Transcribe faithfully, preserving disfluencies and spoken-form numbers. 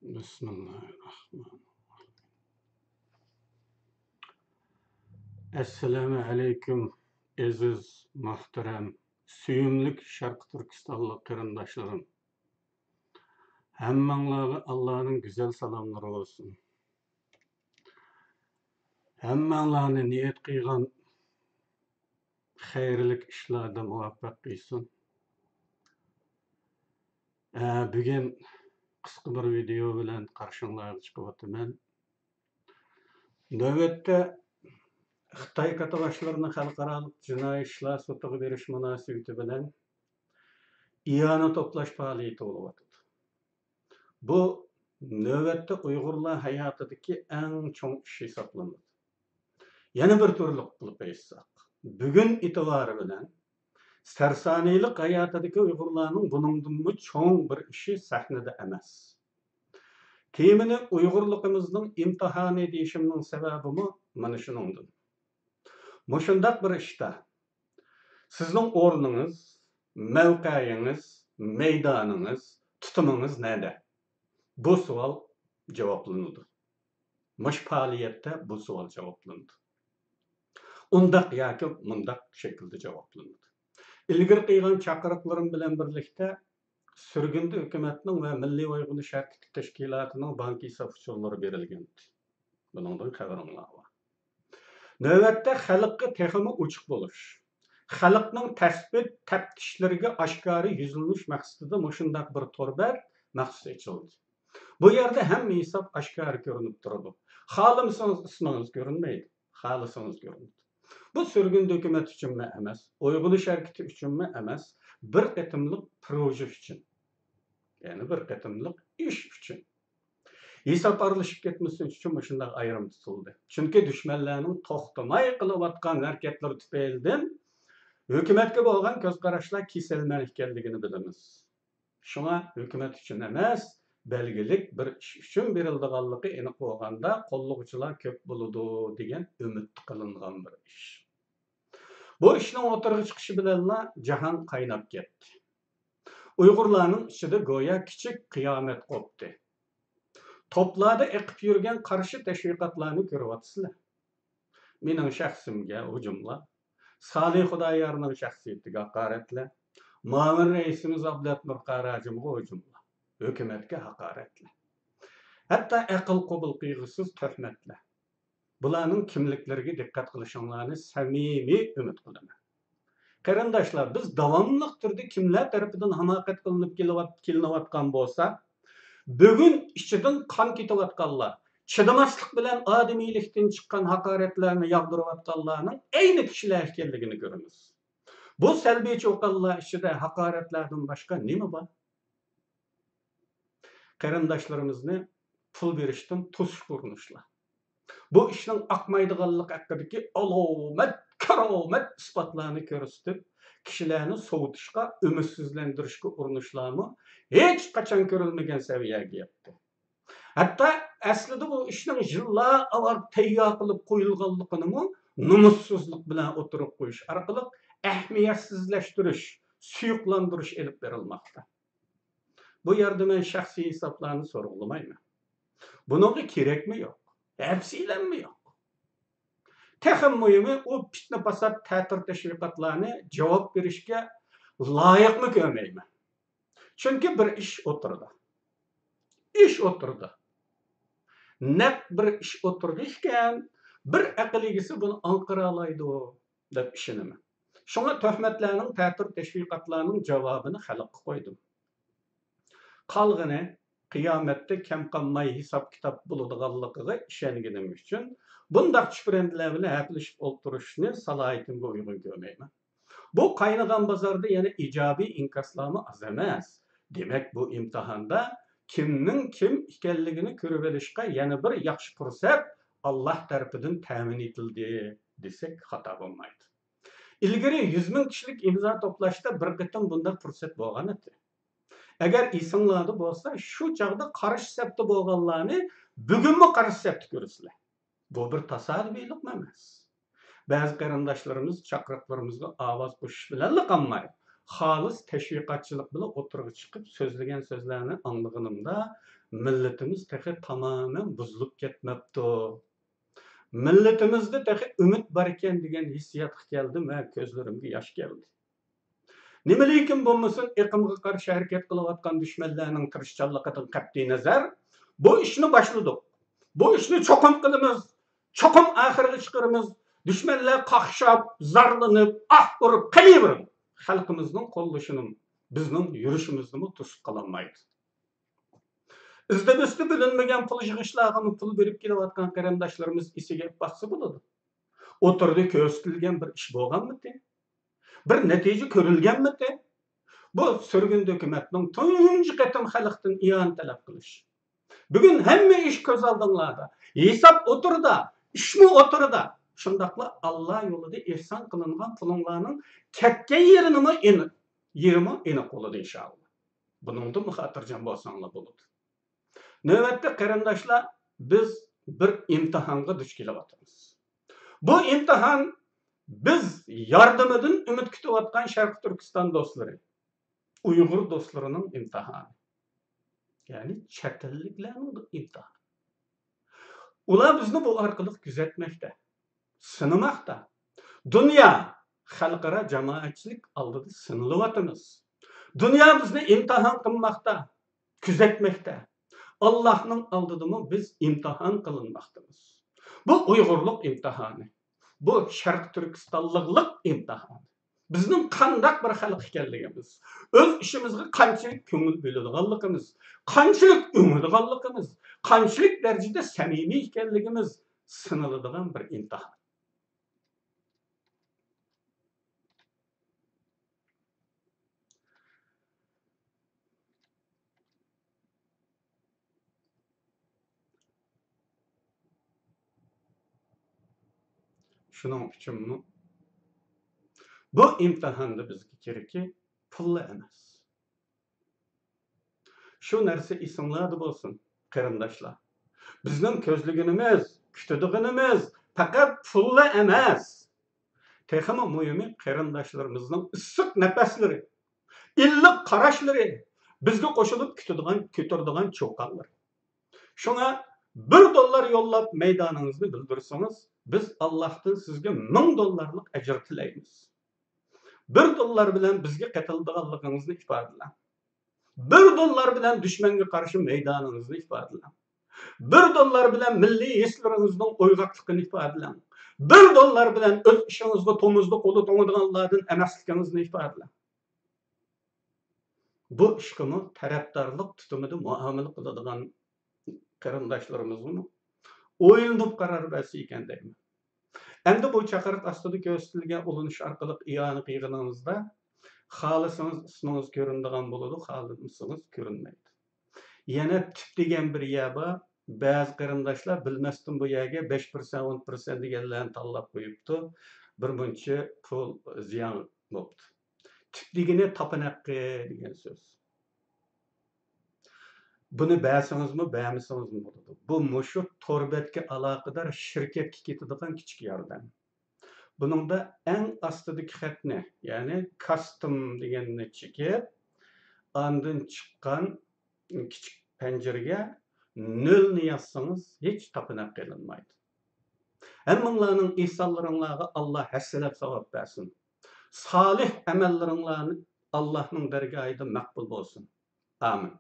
بىسمىللاھىرراھمانىرراھىم. ئەسسالامۇ ئەلەيكۇم، ئەزىز، مۇھتەرەم، سۆيۈملۈك شەرقىي تۈركىستانلىق قېرىنداشلىرىم. ھەممەڭلارغا ئاللانىڭ گۈزەل سالاملىرى بولسۇن. ھەممەڭلارنى نىيەت قىلغان خەيرلىك ئىشلاردا مۇۋەپپەق قىلسۇن. ئە، بۈگۈن قىسقا بىر ۋىدېئو بىلەن قارشىڭلارغا چىقىۋاتىمەن. نۆۋەتتە خىتاي كاتتىباشلىرىنى خەلقئارالىق جىنايى ئىشلار سوتىغا بېرىش مۇناسىۋىتى بىلەن ئىئانە توپلاش پائالىيىتى بولۇۋاتىدۇ. بۇ نۆۋەتتە ئۇيغۇرلار ھاياتىدىكى ئەڭ چوڭ ئىش ھېسابلىنىدۇ. يەنە بىر تۈرلۈك قىلىپ ئېيتساق، بۈگۈن ئېتىبارى بىلەن سەرسانىيلىق ھاياتىدىكى ئۇيغۇرلارنىڭ بۇنىڭدىنمۇ چوڭ بىر ئىشى سەھنىدە ئەمەس. تېمىنى ئۇيغۇرلۇقىمىزنىڭ ئىمتىھانى دېيىشىمنىڭ سەۋەبىمۇ مانا شۇنىڭدىن. مۇشۇنداق بىر ئىشتا سىزنىڭ ئورنىڭىز، مەۋقەيىڭىز، مەيدانىڭىز، تۇتۇمىڭىز نەدە؟ بۇ سوئال جاۋابلىنىدۇ. مۇشۇ پائالىيەتتە بۇ سوئال جاۋابلىنىدۇ. ئۇنداق ياكى مۇنداق شەكىلدە جاۋابلىنىدۇ. ئىلگىرى قىلغان چاقىرىقلىرىم بىلەن بىرلىكتە سۈرگۈندە ھۆكۈمەتنىڭ ۋە مىللىي ئويغىنىش ھەرىكىتى تەشكىلاتىنىڭ بانكا ھېساب ئۇچۇرلىرى بېرىلگەنىدى. بۇنىڭدىن خەۋىرىڭلار بار. نۆۋەتتە خەلققە تېخىمۇ ئوچۇق بولۇش، خەلقنىڭ تەسبىت تەپتىشلىرىگە ئاشكارا يۈزلىنىش مەقسىتىدە مۇشۇنداق بىر تور بەت مەخسۇس ئېچىلدى. بۇ يەردە ھەممە ھېساب ئاشكارا كۆرۈنۈپ تۇرىدۇ. خالىمىسىڭىز ئىسمىڭىز كۆرۈنمەيدۇ، خالىسىڭىز كۆرۈنىدۇ. بۇ سۈرگۈندە ھۆكۈمەت ئۈچۈنمۇ ئەمەس، ئويغىنىش ھەرىكىتى ئۈچۈنمۇ ئەمەس، بىر قېتىملىق پروژە ئۈچۈن. يەنى بىر قېتىملىق ئىش ئۈچۈن. ھېساب ئارىلىشىپ كەتمىسۇن ئۈچۈن مۇشۇنداق ئايرىم تۇتۇلدى. چۈنكى دۈشمەنلەرنىڭ توختىماي قىلىۋاتقان ھەرىكەتلىرى تۈپەيلىدىن ھۆكۈمەتكە بولغان كۆز-قاراشلار كېسەلمەن ئىكەنلىكىنى بىلىمىز. شۇڭا ھۆكۈمەت ئۈچۈن ئەمەس، بەلگىلىك بىر ئىش ئۈچۈن بېرىلىدىغانلىقى ئېنىق بولغاندا قوللىغۇچىلار كۆپ بولىدۇ دېگەن ئۈمىد قىلىنغان بىر ئىش. بۇ ئىشنىڭ ئوتتۇرىغا چىقىشى بىلەنلا جاھان قايناپ كەتتى. ئۇيغۇرلارنىڭ ئىچىدە گويا كىچىك قىيامەت قوپتى. توپلاردا ئېقىپ يۈرگەن قارشى تەشۋىقاتلارنى كۆرۈۋاتىسىلەر. مېنىڭ شەخسىمگە ھۇجۇملار، سالىھ خۇدايارنىڭ شەخسىيىتىگە ھاقارەتلەر، مۇئاۋىن رەئىسىمىز ئابلەت نۇر قاراجىمغا ھۇجۇملار، ھۆكۈمەتكە ھاقارەتلەر، ھەتتا ئەقىل قوبۇل قىلغۇسىز تۆھمەتلەر. بۇلارنىڭ كىملىكلىرىگە دىققەت قىلىشىڭلارنى سەمىمىي ئۈمىد قىلىمەن. قېرىنداشلار، بىز داۋاملىق تۈردە كىملەر تەرىپىدىن ھاماقەت قىلىنىپ كېلىۋات-، كېلىنىۋاتقان بولسا، بۈگۈن ئىچىدىن قان كېتىۋاتقانلار، چىدىماسلىق بىلەن ئادىمىيلىكتىن چىققان ھاقارەتلەرنى ياغدۇرۇۋاتقانلارنىڭ ئەينى كىشىلەر ئىكەنلىكىنى كۆرىمىز. بۇ سەلبىي چۇقانلار ئىچىدە ھاقارەتلەردىن باشقا نېمە بار؟ قېرىنداشلىرىمىزنى پۇل بېرىشتىن توسۇشقا ئۇرۇنۇشلار. بۇ ئىشنىڭ ئاقمايدىغانلىقى ھەققىدىكى ئالامەت، كارامەت ئىسپاتلارنى كۆرسىتىپ، كىشىلەرنى سوۋۇتۇشقا، ئۈمىدسىزلەندۈرۈشكە ئۇرۇنۇشلارمۇ ھېچقاچان كۆرۈلمىگەن سەۋىيەگە يەتتى. ھەتتا ئەسلىدە بۇ ئىشنىڭ يىللار ئاۋۋال تەييار قىلىپ قويۇلغانلىقىنىمۇ نومۇسسىزلىق بىلەن ئوتتۇرىغا قويۇش ئارقىلىق ئەھمىيەتسىزلەشتۈرۈش، سۇيۇقلاندۇرۇش ئېلىپ بېرىلماقتا. بۇ يەردە مەن شەخسىي ھېسابلارنى سورغۇلىمايمەن. بۇنىڭغا كېرەكمۇ يوق، ھەپسىلەممۇ يوق. تېخىمۇ مۇھىمى، ئۇ پىتنە-پاسات، تەتۈر تەشۋىقاتلارنى جاۋاب بېرىشكە لايىقمۇ كۆرمەيمەن. چۈنكى بىر ئىش ئوتتۇرىدا. ئىش ئوتتۇرىدا. نەق بىر ئىش ئوتتۇرىدا ئىكەن، بىر ئەقىل ئىگىسى بۇنى ئاڭقىرالايدۇ دەپ ئىشىنىمەن. شۇڭا تۆھمەتلەرنىڭ، تەتۈر تەشۋىقاتلارنىڭ جاۋابىنى خەلققە قويدۇم. قالغىنى قىيامەتتە كەم قالماي ھېساب-كىتاب بولىدىغانلىقىغا ئىشەنگىنىم ئۈچۈن بۇنداق چۈپرەندىلەر بىلەن ھەپىلىشىپ ئولتۇرۇشنى سالاھىيىتىمگە ئۇيغۇن كۆرمەيمەن. بۇ قاينىغان بازاردا يەنە ئىجابىي ئىنكاسلارمۇ ئاز ئەمەس. دېمەك، بۇ ئىمتىھاندا كىمنىڭ كىم ئىكەنلىكىنى كۆرۈۋېلىشقا يەنە بىر ياخشى پۇرسەت ئاللاھ تەرىپىدىن تەمىن ئېتىلدى دېسەك خاتا بولمايدۇ. ئىلگىرى يۈز مىڭ كىشىلىك ئىمزا توپلاشتا بىر قېتىم بۇنداق پۇرسەت بولغان ئىدى. ئەگەر ئېسىڭلاردا بولسا، شۇ چاغدا قارشى سەپتە بولغانلارنى بۈگۈنمۇ قارشى سەپتە كۆرىسىلەر. بۇ بىر تاسادىپىيلىقمۇ ئەمەس. بەزى قېرىنداشلىرىمىز چاقىرىقلىرىمىزغا ئاۋاز قوشۇش بىلەنلا قالماي، خالىس تەشۋىقاتچىلىق بىلەن ئوتتۇرىغا چىقىپ سۆزلىگەن سۆزلەرنى ئاڭلىغىنىمدا، مىللىتىمىز تېخى تامامەن بۇزۇلۇپ كەتمەپتۇ. مىللىتىمىزدە تېخى ئۈمىد باركەن دېگەن ھېسسىياتقا كەلدىم ۋە كۆزلىرىمگە ياش كەلدى. نېمىلىكىن بولمىسۇن، ئېقىمغا قارشى ھەرىكەت قىلىۋاتقان دۈشمەنلەرنىڭ تىرىشچانلىقىدىن قەتئىينەزەر، بۇ ئىشنى باشلىدۇق. بۇ ئىشنى چوقۇم قىلىمىز. چوقۇم ئاخىرىغا چىقىرىمىز. دۈشمەنلەر قاقشاپ، زارلىنىپ، ئاھ ئۇرۇپ قېلىۋېرىدۇ. خەلقىمىزنىڭ قوللىشىنىمۇ، بىزنىڭ يۈرۈشىمىزنىمۇ توسۇپ قالالمايدۇ. ئىزدا بىستە بىلىنمىگەن پۇل يىغىشلارغىمۇ پۇل بېرىپ كېلىۋاتقان قېرىنداشلىرىمىز ئېسىگە ئېلىپ باقسا بولىدۇ. ئوتتۇرىدا كۆرسىتىلگەن بىر ئىش بولغانمىتى؟ بىر نەتىجە كۆرۈلگەنمىتى؟ بۇ سۈرگۈندە ھۆكۈمەتنىڭ تۇنجى قېتىم خەلقتىن ئىئانە تەلەپ قىلىش. بۈگۈن ھەممە ئىش كۆز ئالدىڭلاردا. ھېساب ئوتتۇرىدا، ئىشمۇ ئوتتۇرىدا. شۇنداقلا ئاللا يولىدا ئېھسان قىلىنغان پۇلۇڭلارنىڭ كەتكەن يېرىنىمۇ ئېنىق، يېرىمۇ ئېنىق بولىدۇ ئىنشائاللا. بۇنىڭدىنمۇ خاتىرجەم بولساڭلار بولىدۇ. نۆۋەتتە قېرىنداشلار، بىز بىر ئىمتىھانغا دۇچ كېلىۋاتىمىز. بۇ ئىمتىھان بىز ياردىمىدىن ئۈمىد كۈتۈۋاتقان شەرقىي تۈركىستان دوستلىرى، ئۇيغۇر دوستلىرىنىڭ ئىمتىھانى. يەنى چەت ئەللىكلەرنىڭ ئىمتىھانى. ئۇلار بىزنى بۇ ئارقىلىق كۆزەتمەكتە، سىنىماقتا. دۇنيا، خەلقئارا جامائەتچىلىك ئالدىدا سىنىلىۋاتىمىز. دۇنيا بىزنى ئىمتىھان قىلماقتا، كۆزەتمەكتە. ئاللاھنىڭ ئالدىدىمۇ بىز ئىمتىھان قىلىنماقتىمىز. بۇ ئۇيغۇرلۇق ئىمتىھانى. بۇ شەرقىي تۈركىستانلىقلىق ئىمتىھانى. بىزنىڭ قانداق بىر خەلق ئىكەنلىكىمىز، ئۆز ئىشىمىزغا قانچىلىك كۆڭۈل بۆلىدىغانلىقىمىز، قانچىلىك ئۈنىدىغانلىقىمىز، قانچىلىك دەرىجىدە سەمىمىي ئىكەنلىكىمىز سىنىلىدىغان بىر ئىمتىھان. شۇنىڭ ئۈچۈنمۇ بۇ ئىمتىھاندا بىزگە كېرىكى پۇللا ئەمەس. شۇ نەرسە ئېسىڭلاردا بولسۇن، قېرىنداشلار. بىزنىڭ كۆزلىگىنىمىز، كۈتىدىغىنىمىز پەقەت پۇللا ئەمەس. تېخىمۇ مۇھىمى، قېرىنداشلىرىمىزنىڭ ئىسسىق نەپەسلىرى، ئىللىق قاراشلىرى، بىزگە قوشۇلۇپ كۈتىدىغان، كۆتۈرىدىغان چۇقانلىرى. شۇڭا بىر دوللار يوللاپ مەيدانىڭىزنى بىلدۈرسىڭىز، بىز ئاللاھتىن سىزگە مىڭ دوللارلىق ئەجىر تىلەيمىز. بىر دوللار بىلەن بىزگە قېتىلىدىغانلىقىڭىزنى ئىپادىلەڭ. بىر دوللار بىلەن دۈشمەنگە قارشى مەيدانىڭىزنى ئىپادىلەڭ. بىر دوللار بىلەن مىللىي ھېسلىرىڭىزنىڭ ئويغاقلىقىنى ئىپادىلەڭ. بىر دوللار بىلەن ئۆز ئىشىڭىزغا تومۇزدا قولى توڭىدىغانلاردىن ئەمەسلىكىڭىزنى ئىپادىلەڭ. بۇ ئىشقىمۇ تەرەپدارلىق تۇتۇمىدا مۇئامىلە قىلىدىغان قېرىنداشلىرىمىزمۇ ئويلىنىپ قارار بەرسە ئىكەن دەيمەن. ئەمدى بۇ چاقىرىق ئاستىدا كۆرسىتىلگەن ئۇلىنىش ئارقىلىق ئىئانە قىلغىنىڭىزدا، خالىسىڭىز ئىسمىڭىز كۆرۈنىدىغان بولىدۇ، خالىمىسىڭىز كۆرۈنمەيدۇ. يەنە تىپ دېگەن بىر يەر بار. بەزى قېرىنداشلار بىلمەستىن بۇ يەرگە بەش پىرسەنت، ئون پىرسەنت دېگەنلەرنى تاللاپ قويۇپتۇ. بىر مۇنچە پۇل زىيان بوپتۇ. تىپ دېگىنى تاپىنى ھەققى دېگەن سۆز. بۇنى بەرسىڭىزمۇ، بەرمىسىڭىزمۇ بولىدۇ. بۇ مۇشۇ تور بەتكە ئالاقىدار شىركەتكە كېتىدىغان كىچىك ياردەم. بۇنىڭدا ئەڭ ئاستىدىكى خەتنى، يەنى كاستم دېگەننى چېكىپ، ئاندىن چىققان كىچىك پەنجىرىگە نۆلنى يازسىڭىز، ھېچ تاپىنى ھەققى ئېلىنمايدۇ. ھەممىڭلارنىڭ ئېھسانلىرىڭلارغا ئاللا ھەسسىلەپ ساۋاب بەرسۇن. سالىھ ئەمەللىرىڭلارنى ئاللانىڭ دەرگاھىدا مەقبۇل بولسۇن. ئامىن.